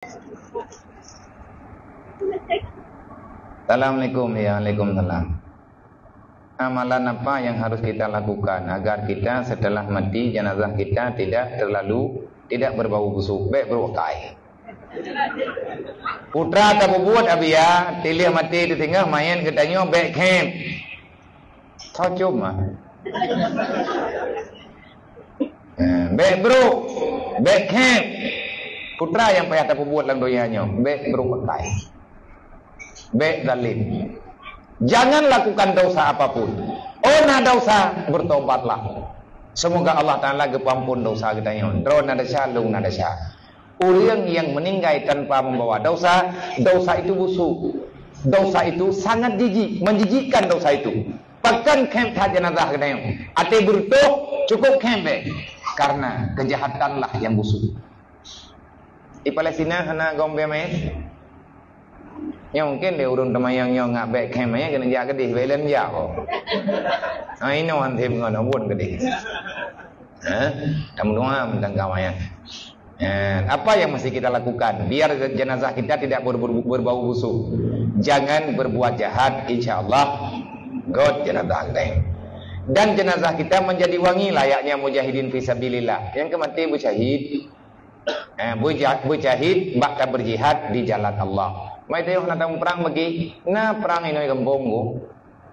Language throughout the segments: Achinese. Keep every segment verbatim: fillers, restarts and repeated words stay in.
Assalamualaikum. Ya, waalaikumsalam. Amalan apa yang harus kita lakukan agar kita setelah mati, jenazah kita tidak terlalu, tidak berbau busuk, bèk brôk akai? Putra tapeubuet, Abiya, tiléh maté teutinggai, manyèt geutanyoe bèk khém. Tho com ah. Eh, bèk brôk, bèk khém. Putra nyang payah tapeubuet lam donya nyoe, bèk brôk akai. Bèk zalim. Jangan lakukan dosa apapun. Oh, na dosa, bertobatlah. Semoga Allah Taala geupeuampôn dosa geutanyoe. Droe na desya, lôn na desya. Ureuëng yang meninggai tanpa membawa dosa, dosa itu busuk. Dosa itu sangat jijik, menjijikkan dosa itu. Pakon khém that jenazah geutanyoe. Até beureutoh, cukup khém bèk. Karena kejahatanlah yang busuk. Di Palestina hana gob bèe mayét? Nyoe mungkin lé ureuëng teumayang nyoe ngat bèk khém mayét keuneuk jak keudéh, bèk lôn jak. Oh. Ha, inoe han tem ngon buet keudéh. Ha? Tameudoa mantong ka mayét. Eh, apa yang mesti kita lakukan biar jenazah kita tidak ber-, ber-, berbau busuk? Jangan berbuat jahat, insya Allah göt jenazah geutanyoe. Dan jenazah kita menjadi wangi layaknya mujahidin fi sabilillah. Nyang ka maté beusyahid, eh, beuja-, beusyahid bak tabeurjihad di jalan Allah. Mai teuh na tamuprang bagi, na prang inoe gampông ku.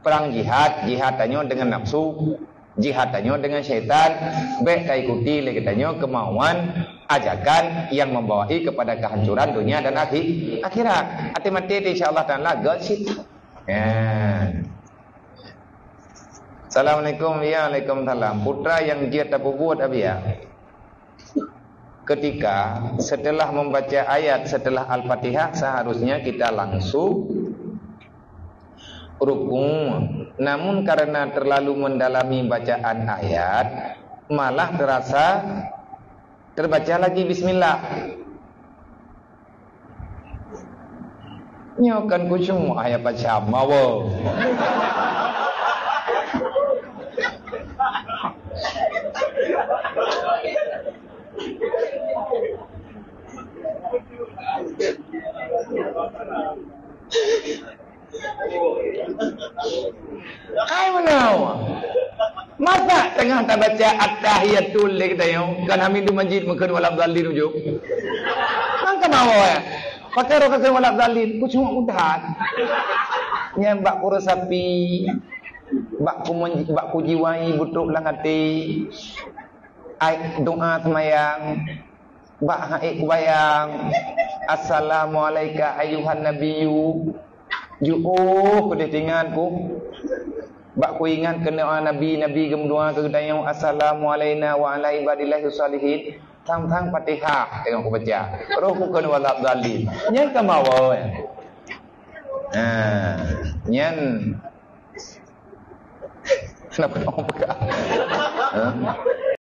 Prang jihad, jihad tanyoe dengan nafsu, jihad tanyoe dengan syaitan. Bèk taikuti lé geutanyoe kemauan ajakan yang membawai kepada kehancuran dunia dan akhi-, akhirat. Até maté teuh insya Allah Taala göt cit. Ya. Assalamualaikum. Ya, waalaikumsalam. Putra nyang jeuet tapeubuet, Abiya. Ketika setelah membaca ayat setelah Al-Fatihah, seharusnya kita langsung ruku. Namun karena terlalu mendalami bacaan ayat, malah terasa terbaca lagi bismillah. Nyoe kan khusyuk ayat baca mawa. Hai meunoe. Masa teungoh tabaca at-tahiyatul lé geutanyoe, kan Hamidum Majid meukeun waladhdallin ujong. Mangka mawa ya. Pakai roh kakeuh waladhdallin, ku cuma mudahan. Nyan bak kuresapi, bak ku men-, bak kujiwai butrok lam até. Ai doa seumayang. Bak hai kubayang, "Assalamualaika ayyuhan nabiyyu." Jiôh keudéh teuingat ku. Bak kuingat keunoe nabi-nabi geumeudoa keu geutanyoe, "Assalamu alaina wa ala ibadillahis shalihin." Thang-thang Fatihah teungoh kubaca. Roh ku keunoe waladhdallin. Nyan ka mawa, ya. Ha, nyan. Kenapa kamu pegang? Ha?